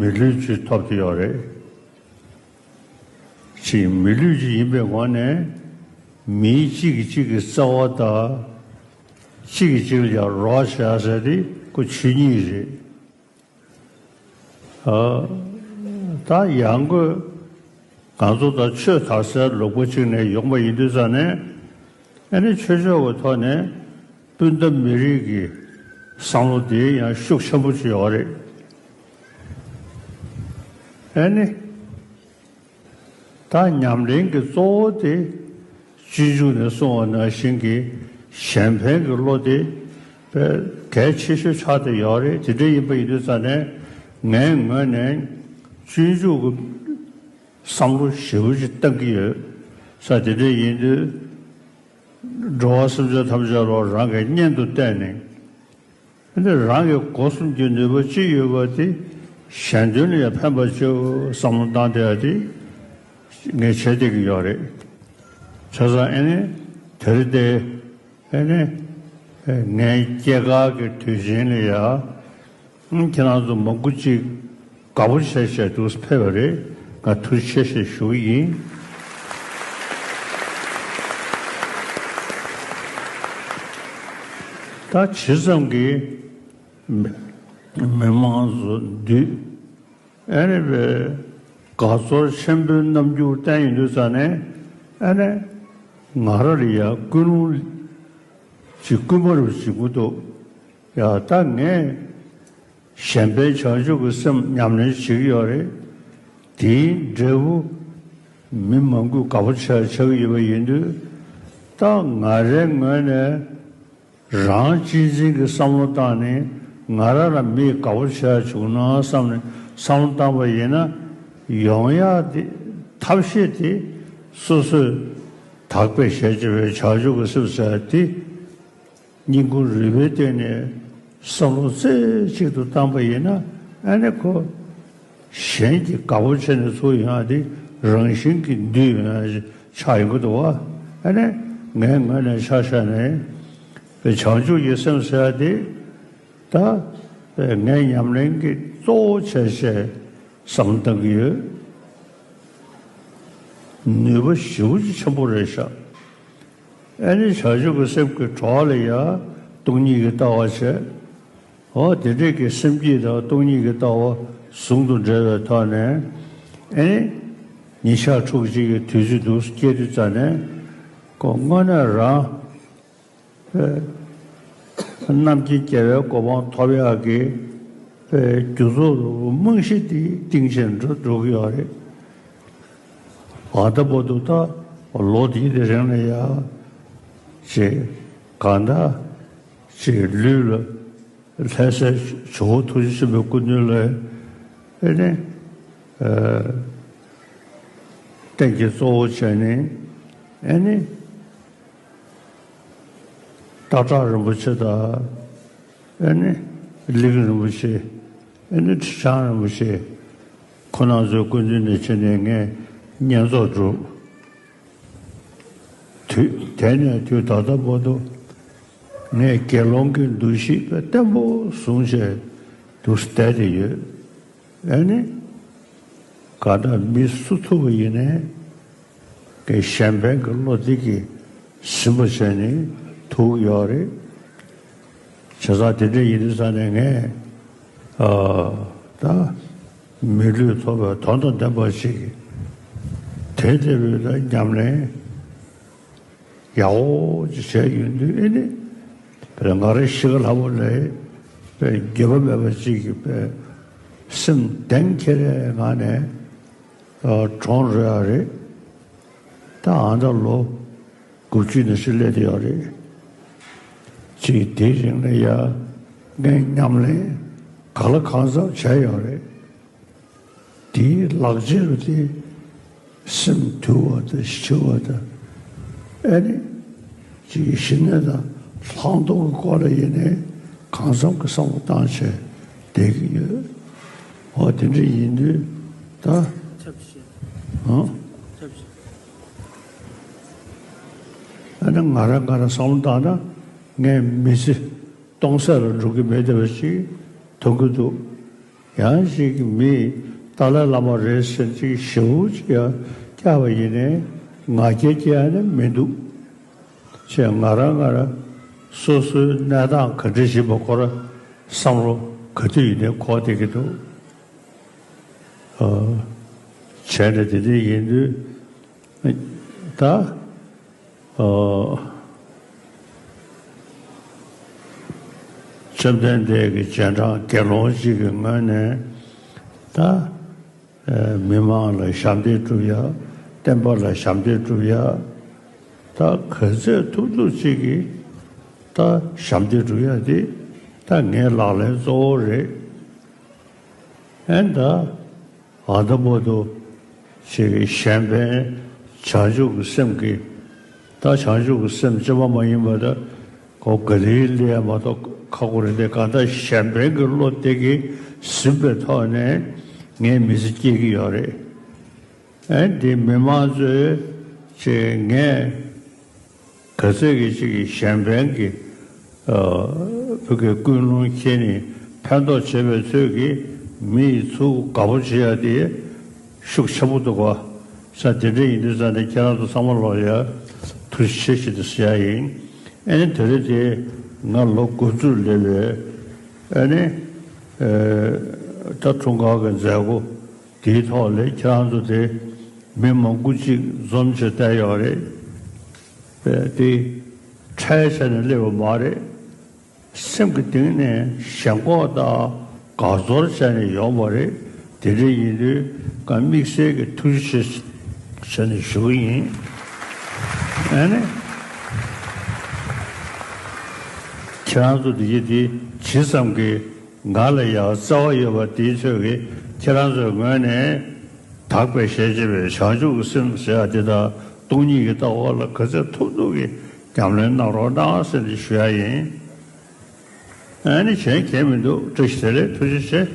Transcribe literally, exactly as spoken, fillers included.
མི་ལུས་ཅིག་ཐོབ་ཀྱི་ཡོད་རེད། ཅིག་མི་ལུས་ཅིག་ཡིན་པའི་ངོས་ནས་མིའི་གཅིག་གིས་གཅིག་གི་བརྩེ་བ་དང་། གཅིག་གིས་གཅིག་ལ་ཡང་རོགས་བྱེད་ཡ་ཟེར་དེ་ཁོ་ཆོས་ཉིད་རེད། ཨ། ད་ཡང་སྒོས་ང་ཚོ་ད་ཆོས་དར་སའི་ལུང་པ་གཅིག་ནས་ཡོང་པ་ཡིན་དུས་ཙང་ནས། ཨ་ནི་ཆོས་ཕྱོགས་ཀྱི་ཐོག་ནས་སྤུན་ཟླ་མི་རིགས་ཀྱི་བསམ་བློ་དེ་ཡང་ཤུགས་ཆེན་པོ་ཅིག་ཡོད་རེད། ཨ་ནི། ད་ཉམས་ལེན་གྱི་གཙོ་བོ་དེ་སྤྱོད་འཇུག་ནས་གསུངས་པ་ནང་བཞིན་གྱི་གཞན་ཕན་གྱི་བློ་དེ་དཔེ་གལ་ཆེ་ཤོས་ཆགས་བསྡད་ཡོད་རེད། དེ་འདྲ་ཡིན་པ་ཡིན་དུས་ཙང་ནས་ངའི་ངོས་ནས་སྤྱོད་འཇུག་གི་བསམ་བློ་ཞེ་པོ་ཅིག་བཏང་གི་ཡོད། ས་དེ་འདྲ་ཡིན་དུས་འགྲོ་བ་སེམས་ཅན་ཐམས་ཅད་ལ་རང་གི་གཉེན་དུ་བསྟེན་ནས། འདི་རང་གི་སྒོ་གསུམ་གྱི་ནུས་པ་ཅི་ཡོད་པ་དེ་གཞན་དོན་ལ་ཡང་ཕན་པ་ཅིའོ་བསམ་བློ་བཏང་བསྡད་ཡ་དེ་ངས་བྱེད་བསྡད་ཀྱི་ཡོད་རེད། བྱས་ཙང་ཨ་ནི་དེ་རིང་དེ་ཨ་ནི་ངའི་སྐྱེས་སྐར་གྱི་དུས་ཆེན་ལ་ཡང་ཁྱེད་རང་ཚོ་མང་པོ་ཅིག་དགའ་པོ་བྱས་བྱས་འདུག་ཕེབས་པ་རེད། ང་ཐུགས་རྗེ་ཆེ་ཞེས་ཞུ་གི་ཡིན། ད་ཇི་ཙམ་གྱིས་མི་མི་མང་ཚོ་འདུས། ཨ་ནི་བས་དགའ་ཚོར་ཆེན་པོའི་རྣམ་འགྱུར་བསྟན་ཡོང་དུས་ཙང་ནས། ཨ་ནི་ང་རང་ལ་ཡང་ཀུན་སློང་ཅིག་སྐུལ་མ་རུ་བྱེད་ཀྱི་འདུག་ཡ། ད་ངས་གཞན་ཕན་བྱང་ཆུབ་ཀྱི་སེམས་ཉམས་ལེན་བྱེད་ཀྱི་ཡོད་རེད། དེའི་འབྲས་བུ་མི་མང་པོས་དགའ་པོ་ཆགས་ཆགས་ཀྱི་ཡོད་པ་ཡིན་དུས། ད་ང་རའི་ངོས་ནས་རང་གཅེས་འཛིན་གྱི་བསམ་བློ་བཏང་ནས་ང་རང་ལ་མིས་དགའ་པོ་བྱས་བྱུང་ན་བསམ་ནས་བསམ་བློ་བཏང་པ་ཡིན་ན། ཡོང་ཡག་དེ་ཐབས་ཤེས་དེ་སོ་སོས་དག་པའི་ཞལ་ལྕེ་བའི་བྱང་ཆུབ་ཀྱི་སེམས་ཟེར་དེ། སྙིང་ཁུང་རུས་པའི་སྟེང་ནས་བསམ་བློ་རྩེ་གཅིག་ཏུ་བཏང་པ་ཡིན་ན། ཨ་ནི་ཁོ་གཞན་གྱིས་དགའ་པོ་བྱས་ནས་ཚུར་ཡོང་ཡག་དེ་རང་བཞིན་གྱིས་འདུས་ཡོང་ཡག་ཆགས་ཡོང་གི་འདུག་བ། ཨ་ནི་ངའི་ངོས་ནས་ཆ་བཞག་ནས་བྱང་ཆུབ་ཀྱི་སེམས་ཟེར་ཡག་དེ། ད་ངའི་ཉམས་ལེན་གྱི་གཙོ་བོ་བྱས་བྱས་བསམ་བློ་བཏང་གི་ཡོད། ནུས་པ་ཞེ་པོ་ཅིག་ཆེན་པོ་རེད་ཤག་ཨ་ནི་བྱང་ཆུབ་ཀྱི་སེམས་ཀྱི་གྲོགས་ལ་ཡང་སྟོང་ཉིད་ཀྱི་ལྟ་བ་བྱས། འོ་དེ་འདྲས་ཀྱི་སེམས་བསྐྱེད་དང་སྟོང་ཉིད་ཀྱི་ལྟ་བ་ཟུང་དུ་འབྲེལ་བའི་ཐོག་ནས། ཨ་ནི་ཉིན་ཞག་ཕྲུགས་གཅིག་གི་དུས་ཚོད་འདུག་སྐྱེལ་དུས་ཙམ་ནས་ཁོ་དངོས་གནས་རང་རྣམ་མཁྱེན་རྒྱལ་བའི་གོ་འཕང་ཐོབ་ཡག་གི་རྒྱུ་ཚོགས་རྨང་གཞི་དེ་གཏིང་ཆེན་འགྲོ་འགྲོ་གི་ཡོད་རེད། ད་ལྟ་བར་དུ་ད་ལོ་འདིའི་དེ་རིང་ལ་ཡ་ཅིག་གང་ལྟར་ཅིག་ལུས་ལ་ལྷ་སའི་ཇོ་བོ་ཐུགས་རྗེ་ཆེན་པོའི་སྐུ་མདུན་ལ་ཨེ་ནི་ཨ་རྟེན་གྱི་གཙོ་བོ་བྱས་ནས་ཨེ་ནི། སྟག་བྲག་རིན་པོ་ཆེ་དང་། ཨེ་ནི་གླིང་རིན་པོ་ཆེ། ཨེ་ནི་ཁྲི་བྱང་རིན་པོ་ཆེ་ཁོང་རྣམ་ཚོའི་སྐུ་མདུན་ནས་བྱས་ནས་ངས་བསྙེན་རྫོགས་གྲུབ། དུས་དེ་ནས་དུས་ད་ལྟ་བར་དུ་ངས་དགེ་སློང་གི་འདུ་ཤེས་དཔེ་བརྟན་པོ་བཟུང་བྱས་འདུག་བསྡད་དེ་ཡོད། ཨེ་ནི། གང་ལྟར་མི་སུ་ཐུག་པ་ཡིན་ནའི་གི་གཞན་ཕན་གྱི་བློ་འདི་གིས་ཟིན་པ་བྱས་ནས་ཐུག་ཡོད་རེད། བྱས་ཙང་དེ་འདྲ་ཡིན་དུས་ཙང་ནས་ངས་ཨ་ད་མི་ལུས་ཐོབ་པའི་དོན་དང་ལྡན་པ་ཞིག་དེ་ལྟ་བུའི་ལ་ཉམས་ལེན་ཡག་པོ་ཅིག་བྱས་ཡོང་དུས། ཨེ་ནི་དཔེར་ང་རང་ཤི་ཁ་ལྷ་མོ་ལས་དཔེ་འགྱོད་པ་མེད་པ་ཅིག་གི་དཔེ་སེམས་གཏིང་ཁེལ་བའི་ངང་ནས་གྲོངས་འགྲོ་ཡག་རེད། ད་ཨ་ད་ལོ་དགུ་བཅུ་ནང་བཞིན་སླེབས་བསྡད་ཡོད་རེད། ཅིག་དེའི་རིང་ལ་ཡ་ངས་ཉམས་ལེན་ག་ལ་གང་འཚམ་བྱས་ཡོད་རེད། དེའི་ལག་རྗེས་རུ་དེ་སེམས་དུལ་བ་དང་ཞི་བ་དང་། ཨེ་ནི་ཅིག་ཞི་གནས་དང་ལྷག་མཐོང་གི་སྐོར་ལ་ཡིན་ནའི་གང་འཚམ་གྱི་བསམ་བློ་བཏང་བྱས་བསྡད་ཀྱི་ཡོད། འོ་དེ་འདྲ་ཡིན་དུས་ད་ཨང་། ཨ་ནི་ང་རང་ང་རང་བསམ་བློ་བཏང་ན་ངས་མི་ཚེ་སྟོང་ཟད་ལ་འགྲོ་གི་མེད་བསྡད་པ་ཞིག་མཐོང་གི་འདུག་ཡང་ཅིག་མི་ཏཱ་ལའི་བླ་མ་རེད་ཟེར་ཅིག་ཞེ་པོ་ཅིག་ཡང་བཀྱགས་པ་ཡིན་ནའི་ང་རྒྱལ་སྐྱེ་ཡ་ནི་མི་འདུག་ཅེས། ང་རང་ང་རང་སོ་སོའི་གནས་སྟངས་ག་འདྲ་ཞིག་པ་ཁོ་ར་བསམ་བློ་ག་དུས་ཡིན་ནའི་འཁོར་བསྡད་ཀྱི་འདུག་ཨ། བྱས་ནས་དེ་འདྲ་ཡིན་དུས་ད། ཨ། བཅོམ་ལྡན་འདས་ཀྱི་རྗེས་འབྲང་དགེ་སློང་ཞིག་གི་ངོས་ནས་ད། ཨ། མི་མང་ལ་ཞབས་འདེགས་སྒྲུབ་ཡ། བསྟན་པ་ལ་ཞབས་འདེགས་སྒྲུབ་ཡ། ད་ག་ཚོད་ཐུབ་ཐུབ་ཅིག་གིས་ད་ཞབས་འདེགས་སྒྲུབ་ཡ་དེ་ད་ངའི་ལག་ལེན་གཙོ་བོ་རེད། ཨེ་ད། ཨ། ད་མ་གཏོགས་ཅིག་གཞན་ཕན་བྱང་ཆུབ་ཀྱི་སེམས་ཀྱིས། ད་བྱང་ཆུབ་ཀྱི་སེམས་ཅན་པ་མ་ཡིན་པ་ད་ཁོ་ག་ལེ་ལེ་མ་གཏོགས་ཁག་པོ་རེད་དེ། གང་ལྟར་གཞན་ཕན་གྱི་བློ་དེ་གིས་ཟིན་པའི་ཐོག་ནས་ངས་མི་ཚེ་སྐྱེལ་གྱི་ཡོད་རེད། ཨེ་འདི་མི་མང་ཚོས་ཅིག་ངས་ག་ཚོད་ཀྱི་ཅིག་གཞན་ཕན་གྱི། ཨ། བོད་ཀྱི་ཀུན་སློང་ཁྱེར་ནས་ཕན་ཐོགས་བྱེད་པའི་ཚོད་ཀྱིས་མི་ཡི་ཚུར་དགའ་པོ་བྱེད་ཡ་དེ་ཤུགས་ཆེན་པོ་འདུག་ག་ས་དེ་འདྲ་ཡིན་དུས་ཙང་ནས་ཁྱེད་རང་ཚོ་ཚང་མ་ལོག་ཡ་ཐུགས་རྗེ་ཆེ་ཞེས་དུ་ཟེར་ཡ་ཡིན། ཨ་ནི་དེ་རིང་དེ་ང་ལོ་དགུ་བཅུ་སླེབས་པའི། ཨ་ནི། ཨ། ད་འཁྲུངས་སྐར་གྱི་མཛད་སྒོ་དེའི་ཐོག་ལ་ཁྱེད་རང་ཚོ་དེ་མི་མང་པོ་ཅིག་འཛོམས་བྱས་བསྡད་ཡོད་རེད། དེ་ཁྲལ་བྱས་ནས་སླེབས་པ་མ་རེད། སེམས་ཀྱི་གཏིང་ནས་ཞེན་ཁོག་དང་དགའ་ཚོར་བྱས་ནས་ཡོང་བ་རེད། དེ་འདྲ་ཡིན་དུས་ཀ་དམིགས་བསལ་གྱི་ཐུགས་རྗེ་ཆེ་ཟེར་ནས་ཞུ་གི་ཡིན། ཨ་ནི། ཁྱེད་རང་ཚོ་དེ་ཡི་དེ་ཇི་ཙམ་གྱིས་ང་ལ་ཡང་རྩ་བ་ཡོད་པ་དེའི་ཚོད་ཀྱིས་ཁྱེད་རང་ཚོའི་ངོས་ནས་དག་པའི་ཞལ་བྱེད་པའི་བྱང་ཆུབ་ཀྱི་སེམས་ཟེར་ཡ་དེ་དང་སྟོང་ཉིད་ཀྱི་ལྟ་བ་ལ་ག་ཚོད་ཐུབ་ཐུབ་ཀྱིས་ཉམས་ལེན་གནང་རོགས་གནང་ཟེར་ནས་ཞུ་ཡ་ཡིན། ཨ་ནི་གཞན་གང་མི་འདུག་བཀྲ་ཤིས་བདེ་ལེགས། ཐུགས་རྗེ་ཆེ།